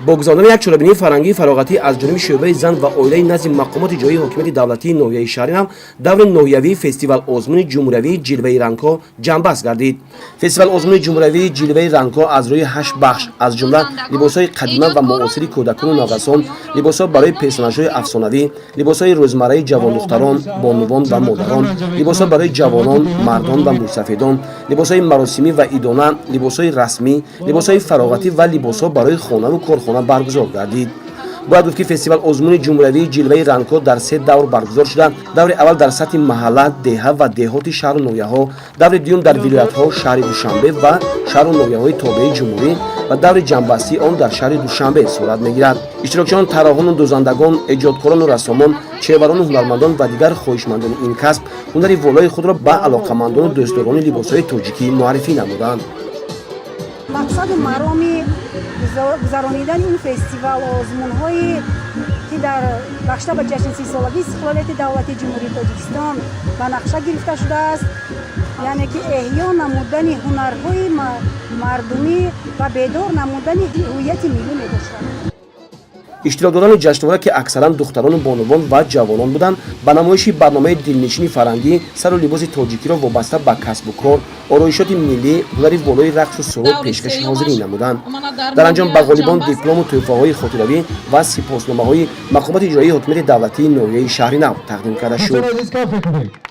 Бо гузарондани як чорабинии фарҳангии фароғатӣ аз ҷониби шӯъбаи зан ва оилаи назди мақомоти ҷойии ҳокимияти давлатии ноҳияи Шаҳринав даври ноҳиявии фестивал озмуни ҷумҳуриявии «Ҷилваи рангҳо» ҷамъбаст гардид. Фестивал озмуни ҷумҳуриявии «Ҷилваи рангҳо» аз рӯи ҳашт бахш, аз ҷумла либосҳои қадима ва муосири кӯдакону наврасон, либосҳо барои персонажҳои афсонавӣ, либосҳои рӯзмарраи ҷавондухтарон, бонувон ва модарон, либосҳо барои ҷавонон, мардон ва мӯйсафедон, либосҳои маросимӣ ва идона, либосҳои расмӣ, либосҳои фароғатӣ ва либосҳо барои хонаву корхона баргузор гардид. Бояд гуфт, ки фестивал озмуни ҷумҳуриявии «Ҷилваи рангҳо» дар се давр баргузор шуда: даври аввал дар сатҳи маҳалла, деҳа ва деҳоти шаҳру ноҳияҳо, даври дуюм дар вилоятҳо, шаҳри Душанбе ва шаҳру ноҳияҳои тобеи ҷумҳурӣ ва даври ҷамъбастии он дар шаҳри Душанбе сурат мегирад. Иштирокчиён тарроҳону дӯзандагон, эҷодкорону рассомон, чеварону ҳунармандон ва дигар хоҳишмандони ин касб ҳунари волои худро ба алоқамандону дӯстдорони либосҳои тоҷикӣ муаррифӣ намуданд. Мақсаду мароми гузаронидани ин фестивал озмунҳое, ки дар бахшида ба ҷашни 30-солагии истиқлолияти давлати Ҷумҳурии Тоҷикистон ба нақша гирифта шудааст, яъне ки эҳё намудани ҳунарҳои мардумӣ ва бедор намудани ҳувияти миллӣ мебошад. Иштирокдорони ҷашнвора, ки аксаран духтарону бонувон ва ҷавонон буданд, ба намоиши барномаи дилнишини фарҳангӣ, сару либоси тоҷикиро вобаста ба касбу кор, ороишоти миллӣ, ҳунари волои рақсу суруд пешкаши ҳозирин намуданд. Дар анҷом ба ғолибон диплому туҳфаҳои хотиравӣ ва сипосномаҳои мақомоти иҷроии ҳокимияти давлатии ноҳияи Шаҳри Нав тақдим карда шуд. Азиз, кафе кунед.